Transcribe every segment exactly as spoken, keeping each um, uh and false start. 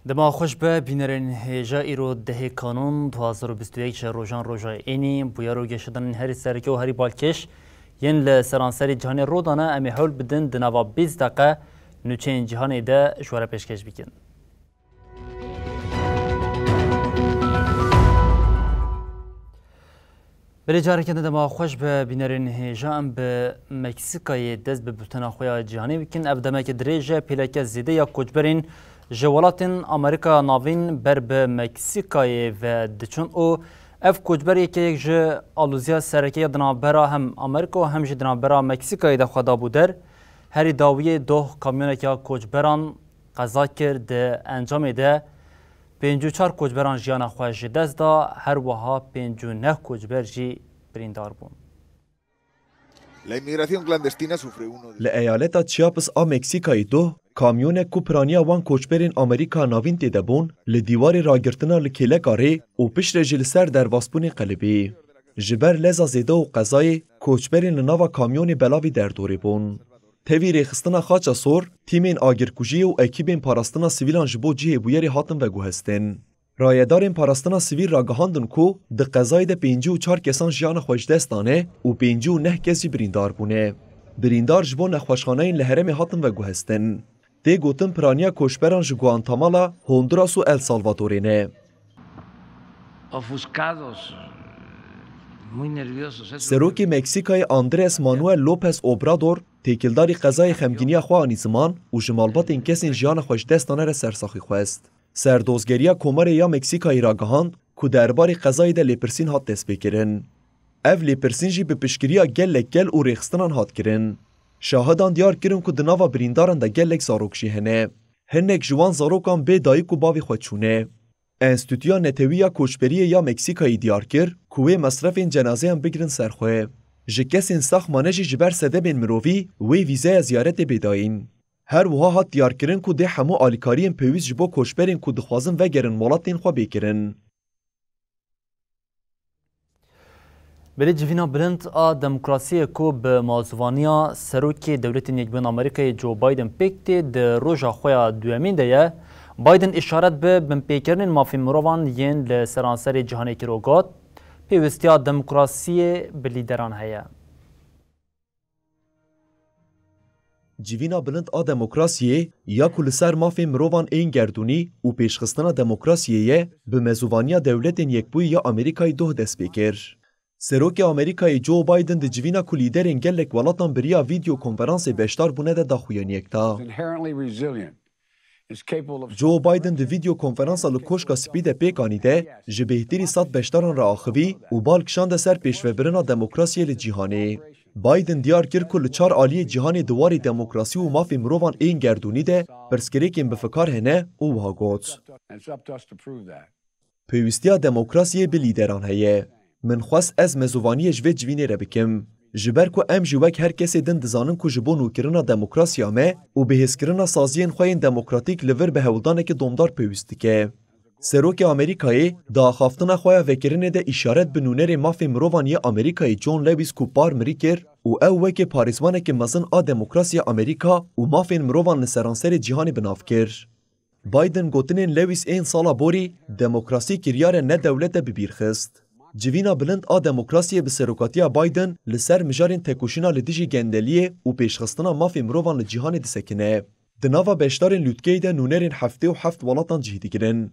Dema xweş be, bînerên hêja, îro dehê Kanûn du hazar û bîst û yek ji rojan roja ênî, bûyer û geşedanên herî sereke û herî balkêş yên li seranserê cîhanê rû dane, em ê hewl bidin di nava bîst deqe nûçeyên cîhanê de ji we re pêşkêş bikin. Belê, careke din dema xweş be, bînerên hêja, em bi Meksîkayê dest bi bultena xwe ya cîhanê bikin. Ev demeke dirêj e, pêleke zêde ya koçberên ji welatên Amerîka Navîn ber bi Meksîkayê ve diçin û ev koçber yekeyek ji alûziya sereke ya di navbera hem Amerîka û hem jî di navbera Meksîkayê de xwe dabû der. Herî dawiyê doh kamyoneke koçberan qeza kir, di encamê de pêncî û çar koçberan jiyana xwe ji dest da, her wiha pêncî û neh koçber jî birîndar bûn. La inmigración clandestina sufre uno de Li eyaleta Chiapas a Meksîkayê doh, kamyonek ku piraniya wan koçberên Amerîka Navîn tê de bûn, li dîwarê ragirtina li kêleka rê û piştre jî li ser derbasbûnê qelibî. Ji ber leza zêde û qezayê, koçberên li nava kamyonê belavî derdorê bûn. Tevî rêxistina Xaça Sor, tîmên agirkujiyê û ekîbên parastina sivîlan ji bo cihê bûyerê hatin veguhestin. Rayedarên parastina sivîl ragihandin ku di qezayê de pêncî û çar kesan jiyana xwe ji dest dane û pêncî û neh kes jî birîndar bûne. Birîndar ji bo nexweşxaneyên li herêmê hatin veguhestin. Tê gotin piraniya koçberan ji Guatemala, Honduras û El Salvadorê ne. Ofuscados, muy nerviosos. Serokê Meksîkayê Andrés Manuel López Obrador têkildarî qezayê xemgîniya xwe anî ziman û ji malbatên kesên jiyana xwe ji dest dane re sersaxî xwest. Serdozgeriya Komarê ya Meksîkayê ragihand ku derbarê qezayê de lêpirsîn hat destpêkirin. Ev lêpirsîn jî bi piştgiriya gelek gel û rêxistinan hat kirin. Şahidan diyar kirin ku di nava birîndaran de gelek zarok jî hene. Hinek ji wan zarokan bê dayik û bavê xwe çûne. Enstîtuya Netewî ya Koçberiyê ya Meksîkayê diyar kir ku wê mesrefên cenazeyan bigirin ser xwe. Ji kesên sax mane jî ji ber sedemên mirovî wê vîzeya ziyaretê bê dayîn. Her wiha hat diyarkirin ku dê hemû alîkariyên pêwîst ji bo koçberên ku dixwazin vegerin welatên xwe bê kirin. Belê, civîna bilind a demokrasiyê ku bi mazûvaniya Serokê Dewletên Yekbûyî Amerîkayê Joe Biden pêk tê, di roja xwe ya duyemîn de ye. Biden îşaret bi binpêkirinên mafên mirovan yên li seranserê cîhanê kir û got, pêwîstiya demokrasiyê bi lîderan heye. Civîna bilind a demokrasiyê ya ku li ser mafên mirovan ên gerdûnî û pêşxistina demokrasiyê ye, bi mezûvaniya Dewletên Yekbûyî ya Amerîkayê doh dest pê kir. Serokê Amerîkayê Joe Biden di civîna ku lîderên gelek welatan bi riya vîdeo konferansê beşdar bûne de daxuyaniyek da. Inherently resilient. Joe Biden di vîdeo konferansa li Koşka Spî de pêk anî de ji bêhtirî sed beşdaran re axivî û bal kişande ser pêşvebirina demokrasiyê li cîhanê. Biden diyar kir ku li çar aliyê cîhanê di warê demokrasî û mafê mirovan ên gerdûnî de pirsgirêkên bi fikar hene û wiha got, Pêwîstiya demokrasiyê bi lîderan heye. Min xwest ez mezûvaniyê ji vê civînê re bikim. Ji ber ku em jî wek her kesê din dizanin ku ji bo nûkirina demokrasiya me û bihêzkirina saziyên xwe yên demokratîk li vir bi hewldanekî domdar pêwîst dike. Serokê Amerîkayê di axaftina xwe ya vekirinê de îşaret bi nûnerê mafê mirovan yê Amerîkayê John Lewis ku par mirî kir û ew wekî parêzvanekî mezin a demokrasiya Amerîka û mafên mirovan li seranserê cîhanê bi nav kir. Biden gotinên Lewis ên sala borî demokrasî kiryare ne dewlet e bi bîr xist. Civîna bilind a demokrasiyê bi serokatiya Biden li ser mijarên tekoşîna li dijî gendeliyê û pêşxistina mafê mirovan li cîhanê disekine. Di nava beşdarên lûtkeyê de nûnerên heftê û heft welatan cih digirin.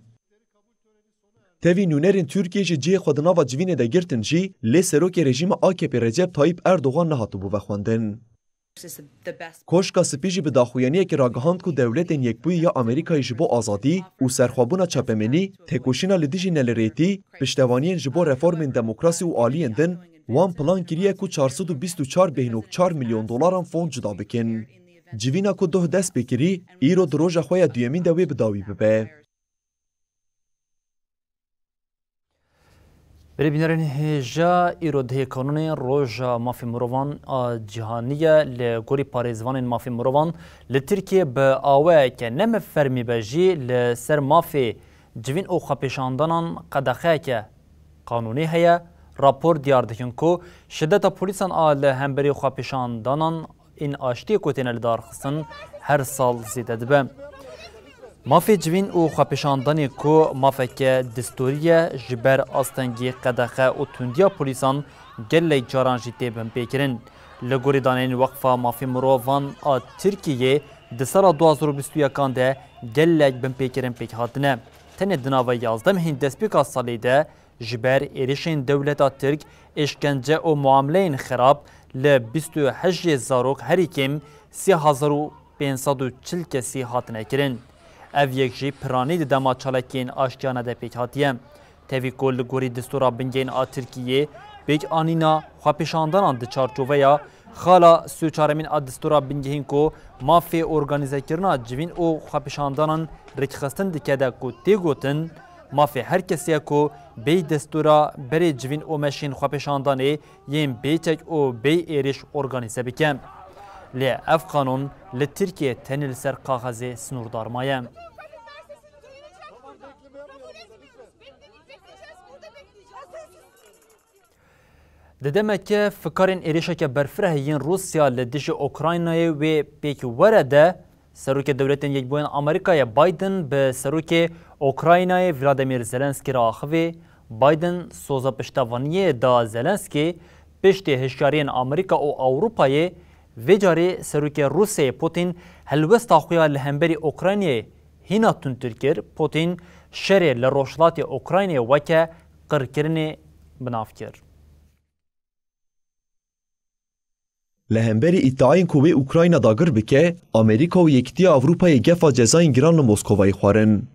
Tevî nûnerên Tirkiyê jî cihê xwe di nava civînê de girtin jî, lê serokê rejîma A K P Recep Tayyip Erdogan nehatibû vexwendin. Koşka Spî jî bi daxuyaniyekê ragihand ku Dewletên Yekbûyî ya Amerîkayê ji bo azadî û serxwebûna çapemenî, tekoşîna li dijî nelirêtî, piştevaniyên ji bo reformên demokrasî û aliyên din, wan plan kiriye ku çar sed û bîst û çar bêhnok çar milyon dolaran fon cuda bikin. Civîna ku doh dest pê kirî, îro di roja xwe ya duyemîn de wê bi dawî bibe. Birê bînerên hêja, îro dehê Kanûnê Roja Mafê Mirovan a Cîhanî ye. Li gorî parêzvanên mafê mirovan, li Tirkiyê bi awayeke ne fermî be jî li ser mafê civîn û xwepêşandanan qedexeyeke qanûnî heye. Rapor diyar dikin ku şideta polîsan a li hemberî xwepêşandanan ên aştiyê ku têne lidarxistin her sal zêde dibe. Mafê civîn û xwepêşandanê ku mafeke distûrî ye, ji ber astengî, qedexe û tundiya polîsan gelek caran jî tê binpêkirin. Li gorî daneyên Weqfa Mafê Mirovan a Tirkiyê di sala du hazar û bîst û yekan de gelek binpêkirin pêk hatine. Tenê di nava yazdeh mehên destpêka salê de ji ber êrişên dewleta Tirk, êşkence û muameleyên xerab li bîst û heşt jê zarok herî kêm sê hezar û pênc sed û çil kesî hatine kirin. Ev yek jî piranî di dema çalakiyên aştiyane de pêk hatiye. Tevî ku li gorî destûra bingehîn a Tirkiyê, pêkanîna xwepêşandanan di çarçoveya xala sî û çaremîn a destûra bingehîn ku mafê organîzekirina civîn û xwepêşandanan rêkxistin dike de ku tê gotin, mafê her kesê ye ku bêyî destûra berê civîn û meşên xwepêşandanê yên bêçek û bêyî êrîş organîze bike. Lê ev qanûn li Tirkiyê tenê li ser kaxezê sinûrdar maye. Di demeke fikarên êrişeke berfireh yên Rûsya li dijî Ukraynayê wê pêk were de, Serokê Dewletên Yekbûyên Amerîkayê Biden bi Serokê Ukraynayê Vladimir Zelenskî re axivî. Biden soza piştevaniyê da Zelenskî, piştî hişyariyên Amerîka û Ewropayê, vê carê Serokê Rûsyayê Putin helwesta xwe ya li hemberî Ukraynayê hîna tundtir kir. Putin şerê li rojhilatê Ukraynayê weke qirkirinê bi nav kir. Li hemberî îddiayên ku wê Ukrayna dagir bike, Amerîka û Yekîtiya Ewropayê gefa cezayên giran li Moskovayê xwarin.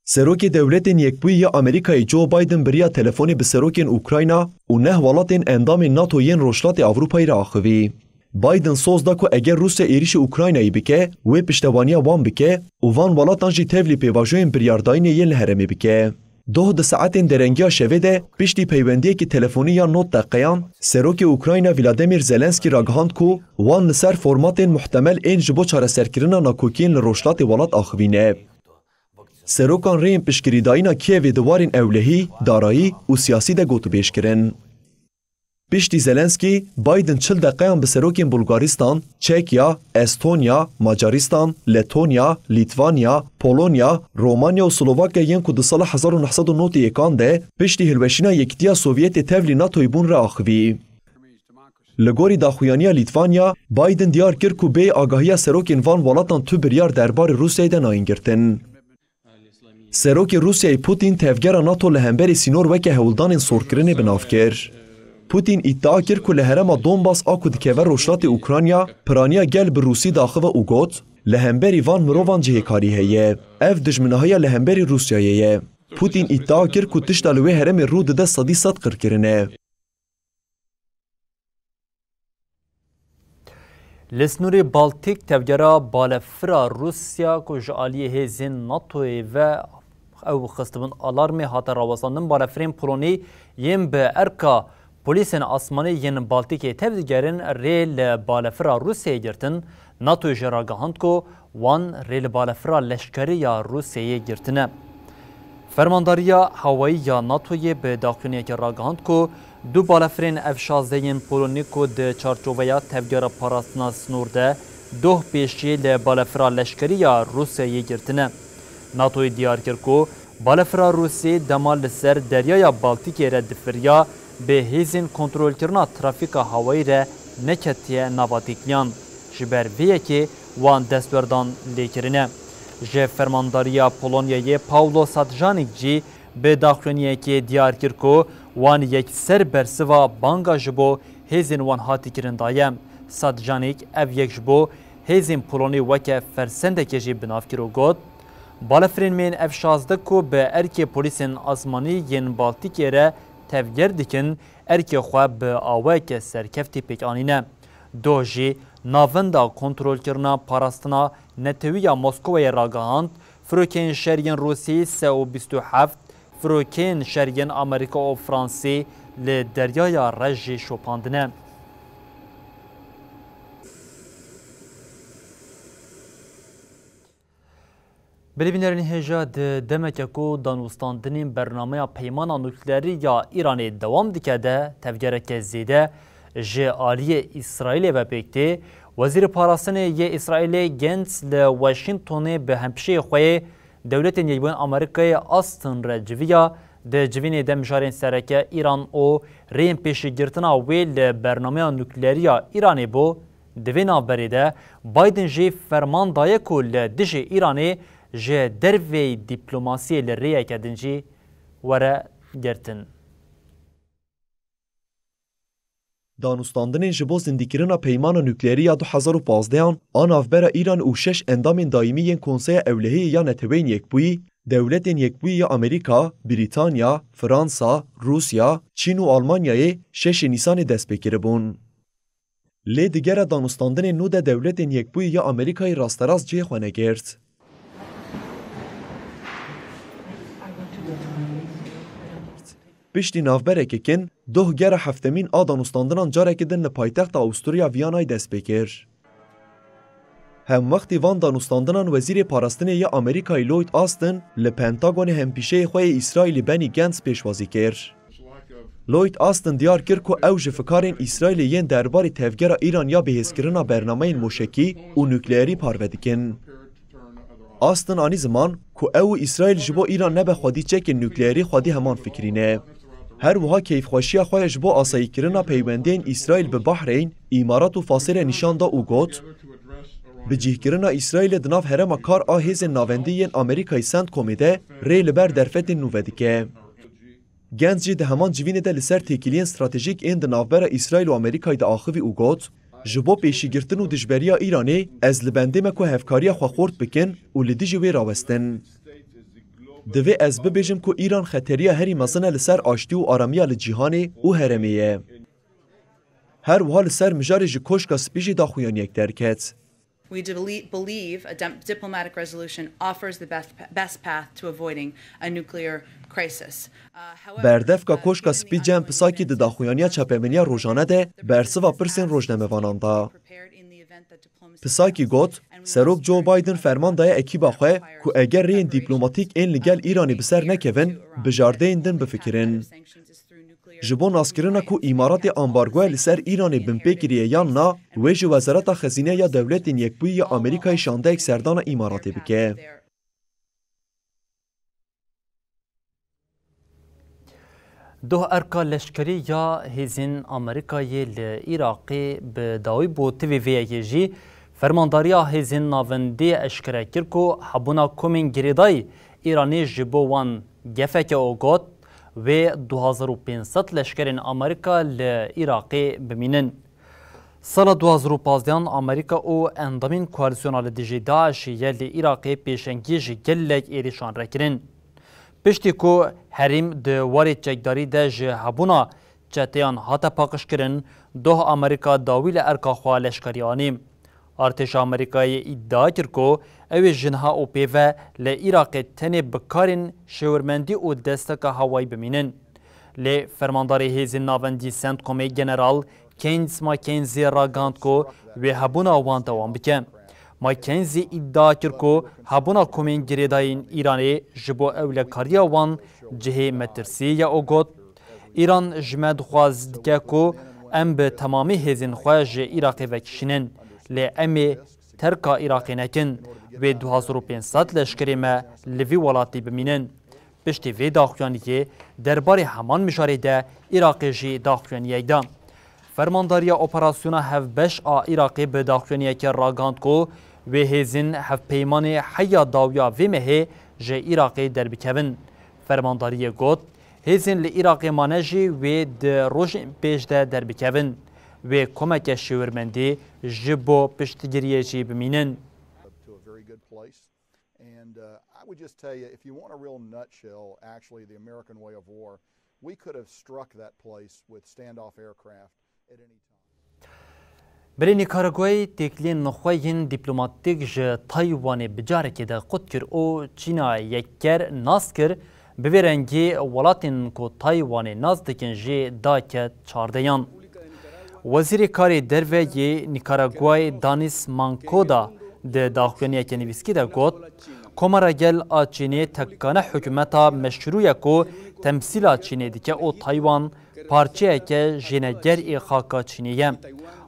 Serokê Dewletên Yekbûyî ya Amerîkayê Joe Biden bi riya telefonê bi serokên Ukrayna û neh welatên endamên NATO yên Rojhilatê Ewropayê re axivî. Biden soz da ku eger Rûsya êrîşî Ukraynayê bike, wê piştevaniya wan bike û van welatan jî tevlî pêvajoyên biryardayînê yên li herêmê bike. Doh di saetên derengiya şevê de piştî peywendiyekî telefonî ya nod deqeyan, Serokê Ukrayna Vladimir Zelenskî ragihand ku wan li ser formatên muhtemel ên ji bo çareserkirina nakokiyên li rojhilatê welat axivîne. Serokan rêyên piştgirîdayîna Kiyevê di warên ewlehî, darayî û siyasî de gotûbêj kirin. Piştî Zelenskî, Biden çil deqeyan bi serokên Bulgaristan, Çekya, Estonya, Macaristan, Letonya, Lîtvanya, Polonya, Romanya û Slovakya yên ku di sala hezar û neh sed û nod û yekan de piştî hilweşîna Yekîtiya Sovyetê tevlî NATOyê bûn re axivî. Li gorî daxuyaniya Lîtvanya, Biden diyar kir ku bêyî agahiya serokên van welatan tu biryar derbarê Rûsyayê de nayên girtin. Serokê Rûsyayê Putin tevgera NATO li hemberî sînor weke hewldanên sorkirinê bi nav kir. Putin îdia kir ku li herêma Donbas a ku dikeve rojhilatê Ukrayna, piraniya gel bi Rûsî daxive û got, li hemberî van mirovan cihêkarî heye. Ev dijminahiya li hemberî Rûsyayê ye. Putin îdia kir ku tişta li wê herêmê rû dide sedî sed qirkirin e. Li sînorê Baltîk tevgera balefira Rûsya ku ji aliyê hêzên NATOyê ve ew xistibûn alarmê hate rawestandin. Balefirên Polonî yên bi erka polîsên asmanî yên Baltîkê tevdigerin rê li balefira Rûsyayê girtin. NATOyê jî ragihand ku wan rê li balefira leşkerî ya Rûsyayê girtine. Fermandariya Hewayî ya NATOyê bi daxuyaniyekê ragihand ku du balefirên F şazdeh yên Polonî ku di çarçoveya tevgera parastina sinor de doh pêşiyê li balefira leşkerî ya Rûsyayê girtine. NATOyê diyar kir ku balefira Rûsî dema li ser deryaya Baltîkê re difiriya, bi hêzên kontrolkirina trafîka hewayî re neketiye nava têkiliyan, ji ber vê yekê wan destwerdan lê kirine. Ji fermandariya Polonyayê Paulo Sadjanik jî bi daxuyaniyekê diyar kir ku wan yekser bersiva banga ji bo hêzên wan hatî kirin daye. Sadjanik ev yek ji bo hêzên Polonî weke fersendekê jî bi nav kir û got, Balefirên me yên F şazdeh ku bi erkê polîsên asmanî yên Baltîkê re tevger dikin, erkê xwe bi awayeke serkeftî pêk anîne. Doh jî Navenda Kontrolkirina Parastina Netewî ya Moskowayê ragihand, firokeyên şer yên Rûsî sê û bîst û heft firokeyên şer yên Amerîka û Fransî li Deryaya Reş jî şopandine. Belê bînerên hêja, di demeke ku danûstandinên bernameya peymana nukleerî ya Îranê dewam dike de, tevgereke zêde ji aliyê Îsraîlê ve pêk tê. Wezîrê Parastinê yê Îsraîlê Gantz li Washingtonê bi hempişeyê xwe yê Dewletên Yekbûyên Amerîkayê Austin re civiya. Di civînê de mijarên sereke Îran û rêyên pêşîgirtina wê li bernameya nukleerî ya Îranê bû. Di vê navberê de Biden jî ferman daye ku li dijî Îranê ji derveyî dîplomasiyê li rêyeke din jî were girtin. Danûstandinên ji bo zindîkirina peymana nukleerî ya du hezar û pazdehan a navbera Îran û şeş endamên daîmî yên Konseya Ewlehiyê ya Neteweyên Yekbûyî, Dewletên Yekbûyî ya Amerîka, Brîtanya, Fransa, Rûsya, Çîn û Almanyayê şeşê Nîsanê dest pê kiribûn. Lê digere danûstandinên nû de Dewletên Yekbûyî ya Amerîkayê rasterast cihê xwe negirt. Piştî navbereke kin, doh gera heftemîn a danûstandinan careke din li paytexta Awusturya Vîyanayê dest pê kir. Hemwextî van danûstandinan Wezîrê Parastinê ya Amerîkayê Lloyd Austin li Pentagonê hempîşeyê xwe yê Îsraîlî Benny Gantz pêşwazî kir. Lloyd Austin diyar kir ku ew ji fikarên Îsraîlê yên derbarê tevgera Îran ya bihêzkirina bernameyên moşekî û nukleerî parve dikin. Austin anî ziman ku ew û Îsraîl ji bo Îran nebe xwedî çekên nukleerî xwedî heman fikirî ne. Her wiha keyfxweşiya xwe ji bo asayîkirina peywendiyên Îsraîl bi Bahreyn, Îmarat û Fasêle nîşan da û got, Bicihkirina Îsraîlê di nav herêma kar a hêzên navendî yên Amerîkayê CENTCOMê de rê li ber derfetên nû vedike. Gantz jî di heman civînê de li ser têkiliyên stratejîk ên di navbera Îsraîl û Amerîkayê de axivî û got, Ji bo pêşîgirtin û dijberiya Îranê, ez li bendê me ku hevkariya xwe xurt bikin û li dijî wê rawestin. Divê ez bibêjim ku Îran xeteriya herî mezin e li ser aştî û aramiya li cîhanê û herêmê ye. Her wiha li ser mijarê ji Koşka Spî jî daxuyaniyek derket. We debeli- believe a dem- diplomatic resolution offers the best, best path to avoiding a nuclear crisis. Uh, however, Berdevka uh, Koşka Spî Cem Psakî di daxuyaniya çapemeniya rojane de bersiva pirsên rojnamevanan da. Psakî got, Serok Joe Biden ferman daye ekîba xwe ku eger rêyên dîplomatîk ên li gel Îranê bi ser nekevin, bijardeyên din bifikirin. Ji bo naskirina ku Îmaratê ambargoya li ser Îranê binpê kiriye yan na, wê ji Wezareta Xezîne ya Dewletên Yekbûyî ya Amerîkayê şandeyek serdana Îmaratê bike. Doh erka leşkerî ya hêzên Amerîkayê li Iraqê bi dawî bû. Tivê vê yekê jî, Fermandariya Hêzên Navendî eşkere kir ku hebûna komên girêdayî Îranê ji bo wan gefek e û got, wê du hazar û pênc sed leşkerên Amerîka li Iraqê bimînin. Sala du hazar û pazdeh an Amerîka û endamên koalîsyona li dijî DAIŞ'ê yê li Iraqê pêşengiyê ji gelek êrişan re kirin. Piştî ku herêm di warê çekdarî de ji hebûna çeteyan hate paqijkirin, doh Amerîka dawî li erka xwe leşkerî anî. Artêşa Amerîkayê îdia kir ku ew ê ji niha û pê ve li Iraqê tenê bi karên şêwirmendî û desteka hewayî bimînin. Lê fermandarê Hêzên Navendî CENTCOMê General Keynes McKenzie ragihand ku wê hebûna wan dewam bike. McKenzie îdia kir ku hebûna komên girêdayî yên Îranê ji bo ewlekariya wan cihê metirsiyê ye û got, Îran ji me dixwaz dike ku em bi temamî hêzên xwe ji Iraqê vekişînin, lê em ê terka Iraqê nekin, wê du hazar û pênc sed leşkerê me li vî welatî bimînin. Piştî vê daxuyaniyê derbarê heman mijarê de Iraqê jî daxuyaniyek da. Fermandariya Operasyona Hevbeş a Iraqê bi daxuyaniyekê ragihand ku wê hêzên hevpeymanê heya dawiya vê mehê ji Iraqê derbikevin. Fermandariyê got, hêzên li Iraqê mane jî wê di rojên pêş de derbikevin. Wê komeke şêwirmendî ji bo piştgiriyê jî bimînin. To a very good place. And uh, I would just tell you, if you want a real nutshell, actually, the American way of war, we could have struck that place with standoff aircraft at any time. Belê Nîkaraguayê têkiliyên xwe yên dîplomatîk ji Taywanê bi carekê de qut kir û Çîna yekger nas kir, bi vê rengî welatên ku Taywanê nas dikin jî dake çardeyan. Wezîrê Karê Derve yê Nîkaraguayê Danis Mankoda di daxuyaniyeke nivîskî de got, Komara Gel a Çînê tekane hikûmeta meşrû ye ku temsîla Çînê dike û Taywan parçeyeke jêneger ê xaka Çînê ye.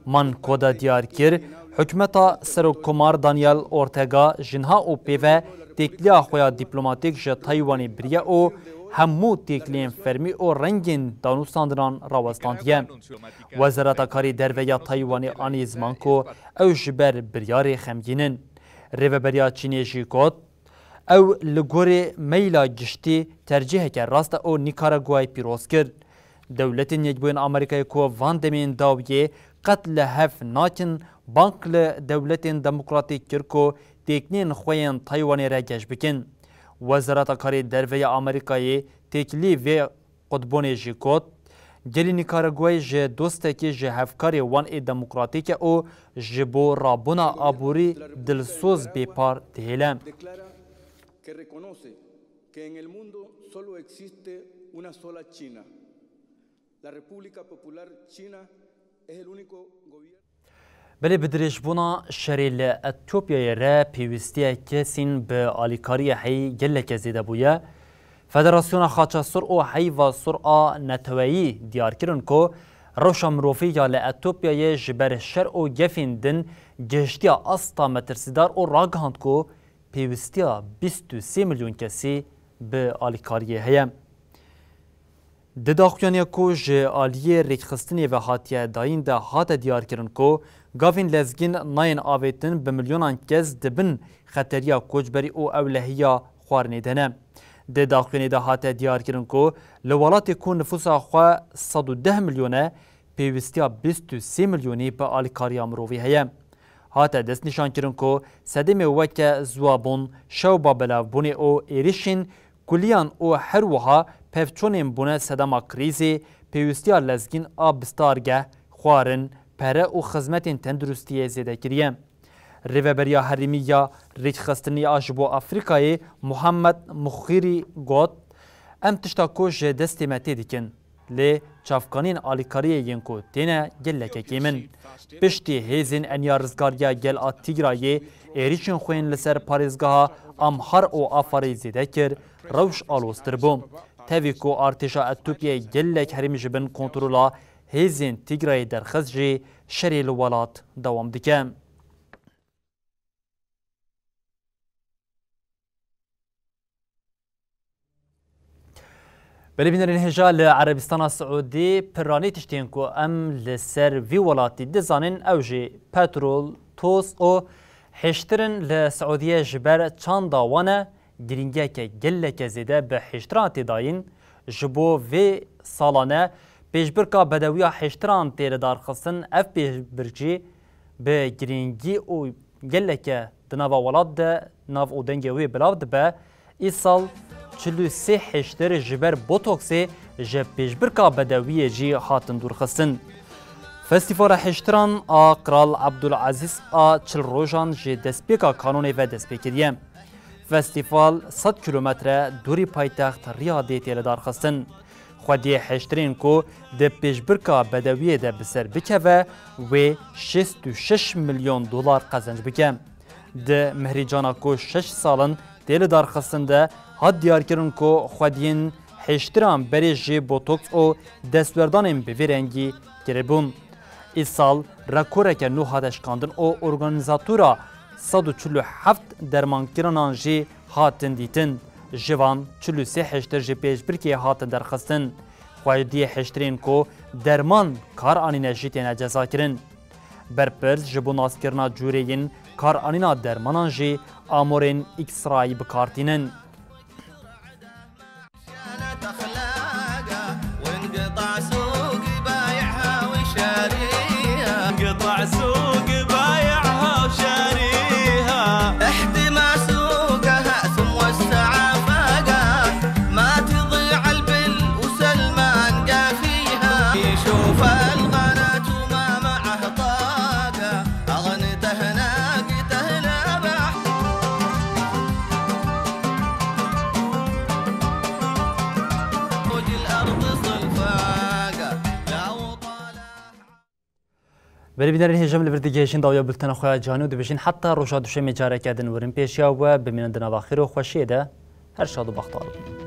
Mankoda diyar kir, hikûmeta Serokkomar Daniel Ortega ji niha û pê ve têkiliya xwe ya dîplomatîk ji Taywanê biriye û hemû têkiliyên fermî û rengên danûstandinan rawestandiye. Wezareta Karê Derve ya Taywanê anî ziman ku ew ji ber biryarê xemgîn in. Rêveberiya Çînê jî got, Ew li gorî meyla giştî tercîheke rast e û Nîkaraguayê pîroz kir. Dewletên Yekbûyên Amerîkayê ku van demên dawiyê qet li hev nakin, bang li dewletên demokratîk kir ku têkiliyên xwe yên Taywanê re geş bikin. Wezareta Karê Derve ya Amerîkayê têkilî vê qutbûnê jî got, Gelî Nîkaraguayê ji dostekî ji hevkarê wan ê demokratîk e û ji bo rabûna aborî dilsoz bê par dihêle. Declara que reconoce que en el mundo solo existe una sola China. La República Popular China es el único gobierno. Belê bi dirêjbûna şerê li Etiyopyayê re pêwîstiya kesên bi alîkariyê heyî geleke zêde bûye. Federasyona Xaça Sur û Heyva Sur a Neteweyî diyar kirin ku rewşa mirovî ya li Etiyopyayê ji ber şer û gefên din gihiştiya asta metirsîdar û ragihand ku pêwîstiya bîst û sê milyon kesî bi alîkariyê heye. Di daxuyaniya ku ji aliyê rêkxistinê ve hatiye dayîn de hate diyarkirin ku gavên lezgîn nayên avêtin, bi milyonan kes di bin xeteriya koçberî û ewlehiya xwarinê de ne. Di daxuyanê de hate diyarkirin ku li welatê ku nifûsa xwe sed û deh milyon e, pêwîstiya bîst û sê milyonî bi alîkariya mirovî heye. Hate destnîşankirin ku sedemê weke ziwabûn, şewba belavbûnê û êrişên kuliyan û her wiha pevçûnên bûne sedema krîzê, pêwîstiya lezgîn a bistargeh, xwarin, pere û xizmetên tenduristiyê zêde kiriye. Rêveberiya herêmî ya rêkxistinî a ji bo Afrîkayê Muhammed Muxîrî got, Em tişta ku ji destê me tê dikin. Lê çavkaniyên alîkariyê yên ku têne geleke kêm in. Piştî hêzên Eniya Rizgariya Gel a Tîgrayê êrîşên xwe yên li ser parêzgeha Amhar û Afarê zêde kir, rewş aloztir bû. Tevî ku artêşa Etiyopyayê gelek herêm ji bin kontrola hêzên Tîgrayê derxist jî, şerê li welat dewam dike. Belê bînerên hêja, li Erebistana Siûdî piranî tiştên ku em li ser vî welatî dizanin, ew jî petrol, toz û hêştir in. Li Siûdiyê ji ber çanda wan e, girîngiyeke geleke zêde bi hêştiran tê dayîn. Ji bo vê salane pêşbirka bedewiya hêştiran tê lidarxistin. Ev pêşbirkî bi girîngî û geleke di nava welat de nav û dengê wê belav dibe. Îsal çil û sê hêştir ji ber botoksê ji pêşbirka bedewiyê jî hatin dûrxistin. Festîvala hêştiran a Qral Abdulazîz a çil rojan ji destpêka kanonê ve dest pê kiriye. Festîval sed kîlometre dûrî paytext Riyadê tê lidarxistin. Xwediyê hêştirên ku di pêşbirka bedewiyê de bi ser bikeve, wê şêst û şeş milyon dolar qezenc bike. Di mihrîcana ku şeş sal in tê lidarxistin de hat diyarkirin ku xwediyên hêştiran berê ji botoks û destwerdanên bi vî rengî kiribûn. Îsal rekoreke nû hate şikandin û organîzatora sed û çil û heft dermankirinan jî hatin dîtin. Ji van çil û sê hêştir ji pêşbirkê hatin derxistin. Xwediyê hêştirên ku derman kar anîne jî têne cezakirin. Berpirs ji bo naskirina cûreyên kar anîna dermanan jî amorên X-ray bi kar tînin. Belê bînerên hêja, em li vir digihêjin dawiya bultena xwe ya cîhanê û dibêjin heta roja duşemê careke din werin pêşiya we, bimînin di nava xêr û xweşiyê de. Her şad û bextewar bin.